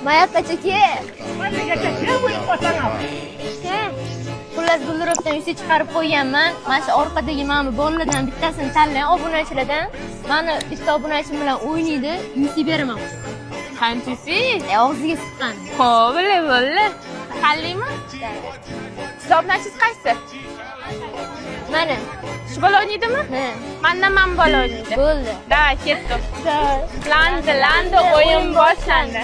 Mayappacha ke. Xullas, Gulduropdan UC chiqarib qo'yganman. Mana shu orqadagi mana bu bolalardan bittasini tanlang, obunachilardan. Mani bitta obunachim bilan o'ynaydi, UC beraman. Qanchasi? Og'ziga siqqan. Xo'p, bo'ldi, bo'ldi. Tanlaymi? Hisoblashingiz qaysi? Mana. Shu bola o'ynaydimi? Ha, Mandan man bola o'ynaydi. bo'ldi. Давай, ketdik. Landi, landi, o'yin boshlandi.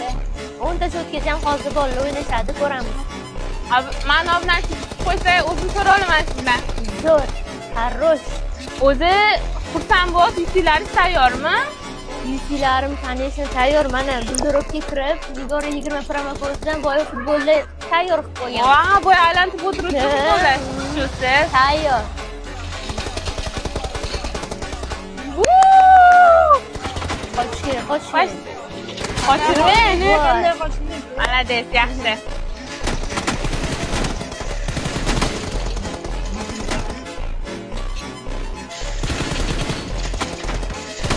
10 ta shotkacham hozir bolalar o'ynashadi, ko'ramiz. Mani obunachi qo'ysa, o'zim so'ra olaman sizdan. Zo'r. Хорош. O'zi xursand bo'lib, yuklilaringiz tayyormi? UC'larim, конечно, tayyor. Mana Gulduropga kirib, Nigora 20 promokodidan boya futbolda tayyor qilib qo'ygan. Va, boya aylantirib o'tiruvchi Ha. futbolda. Shusiz. Tayyor. Vuu! Qochish kerak, qochish kerak. Qochirmang. Voy. Молодец, yaxshi.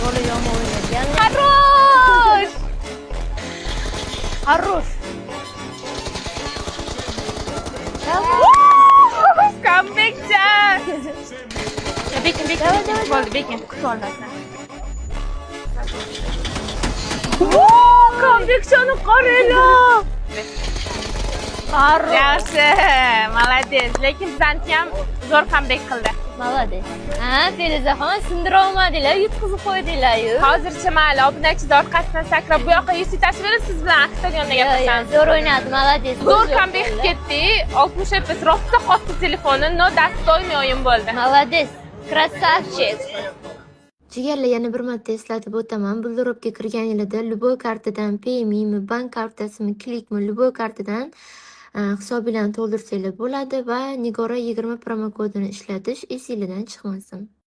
Bola yomon o'ynayotgan. Хорош! Хорош. Comebackcha. Bekin, bekin. Давай, давай. Bo'ldi, bekin. Kutib olmasdan. Comebackchani qaranglar. Хорош. Yaxshi, молодец. Lekin bizaniki ham zo'r comeback qildi. Молодец. Ha, Feruzaxon, sindira olmadinglar, yutqizib qo'ydinglar-yu. Hozircha mayli, obunachilar orqasidan sakrab bu yoqqa yuz tashlab siz bilan oktagonda Yo, yo, gaplashamiz. zo'r o'ynadi, молодец. Zo'r comeback qilib ketdik. 60 FPS rosa qotdi telefoni, но достойный o'yin bo'ldi. Молодец. Красавчик. Jigarlar, yana bir marta eslatib o'taman. Bulduropga kirganinglarda любой kartadan Paymemi, bank kartasimi, Klikmi, любой kartadan hisobinglarni to'ldirsanglar bo'ladi va Nigora 20 promokodini ishlatish esinglardan chiqmasin.